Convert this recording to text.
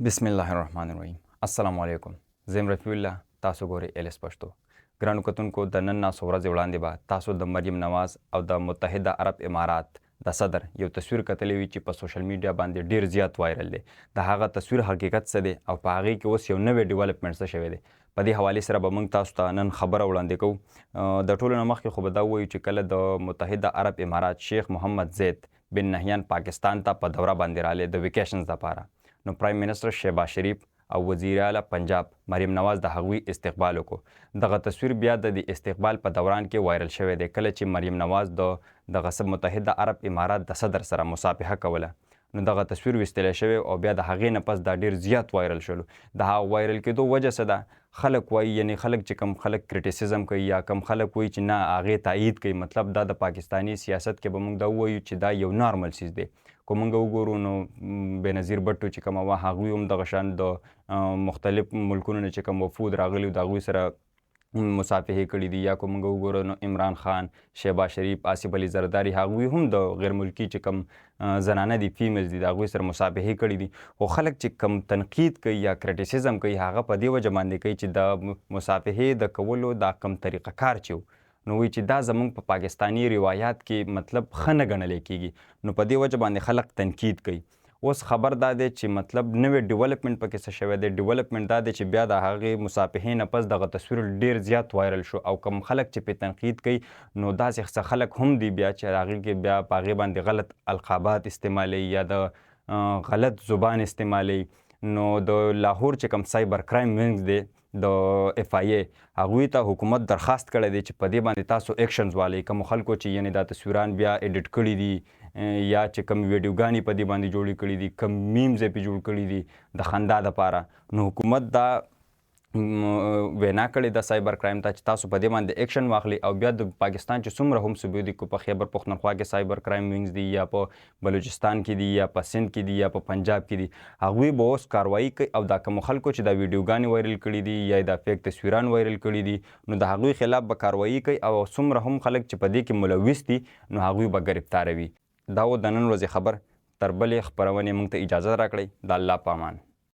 بسم الله الرحمن الرحیم. السلام علیکم، زه یم رفیع الله، تاسو ګورئ ایل اس پښتو. ګرانو کتونکو، د نن نه څو ورځې وړاندې به تاسو د مریم نواز او د متحده عرب امارات د صدر یو تصویر کتلی وي چې په سوشل میډیا باندې ډیر زیات وایرل دی. د هغه تصویر حقیقت څه دی او په هغې کې اوس یو نوی ډیولپمنټ څه شوی دی، په دې حوالې سره به موږ تاسو ته نن خبره وړاندې کوو. د ټولو نه مخکې خو به دا ووایو چې کله د متحده عرب امارات شیخ محمد زید بن نهیان پاکستان ته په دوره باندې رالی د ویکیشنز لپاره، نو پرایم منسټر شهباز شریف او وزیراعلی پنجاب مریم نواز د هغوی استقبال وکړو. دغه تصویر بیا د دې استقبال په دوران کې وایرل شوی دی، کله چې مریم نواز د دغه متحده عرب امارات د صدر سره مصافحه کوله، نو دغه تصویر ویستلی شوی او بیا د هغې نه پس دا ډیر زیات وایرل شولو. د هغه وایرل کېدو وجه څه ده؟ خلک وایي، یعنی خلک چې کوم خلک کریټیسیزم کوي یا کوم خلک وایي چې نه، هغې تایید کوي، مطلب دا د پاکستاني سیاست کې به موږ دا ووایو چې دا یو نارمل څیز دی. که موږ وګورو نو بېنظیر بټو چې کومه وه، هغوی هم دغه شان د مختلف ملکونو نه چې کوم وفود راغلي، د هغوی سره مصافحې کړي دي. یا که موږ وګورو نو عمران خان، شهباز شریف، آصف علي زرداري، هغوی هم د غیر ملکي چې کوم زنانه دي، فیمیلز دي، د هغوی سره مصافحې کړي دي. خو خلک چې کوم تنقید کوي یا کریټیسیزم کوي، هغه په دې وجه باندې کوي چې د مصافحې د کولو دا کوم طریقه کار چې، نو وایي چې دا زمونږ په پاکستاني روایات کې مطلب ښه نه ګڼل کېږي، نو په دې وجه باندې خلک تنقید کوي. اوس خبر دا دی چې مطلب نوې ډیولپمنټ پکې څه شوی دی. ډیولپمنټ دا دی چې بیا د هغې مصافحې نه پس دغه تصویر ډیر زیات وایرل شو او کوم خلک چې پې تنقید کوي، نو داسې څه خلک هم دي بیا چې هغې کې بیا په هغې باندې غلط القابات استعمالوي یا د غلط زبان استعمالوي. نو د لاهور چې کوم سایبر کرایم ونګز دی د اف آی ای، هغوی ته حکومت درخواست کړی دی چې په دې باندې تاسو اکشنز والئ، کوم خلکو چې یعنی دا تصویران بیا ایډیټ کړي دي یا چې کوم ویډیوګانې په دې باندې جوړې کړي دي، کوم میمز یې پې جوړ کړي دي د خندا دپاره. نو حکومت دا وینا کړې ده سایبر کرایم ته چې تاسو په دې باندې اکشن واخلئ. او بیا د پاکستان چې څومره هم صوبې دي، که په خیبر پښتونخوا کې سایبر کرایم وینګز دي یا په بلوچستان کې دي یا په سند کې دي یا په پنجاب کې دي، هغوی به اوس کاروایی کوي او دا کوم خلکو چې دا ویډیوګانې وایرل کړي دي یا دا فیک تصویران وایرل کړي دي، نو د هغوی خلاف به کاروایی کوي او څومره هم خلک چې په دې کې ملوث دي، نو هغوی به ګرفتاروي. دا و د نن ورځې خبر. تر بلې خپرونې موږ ته اجازه راکړئ. د الله په امان.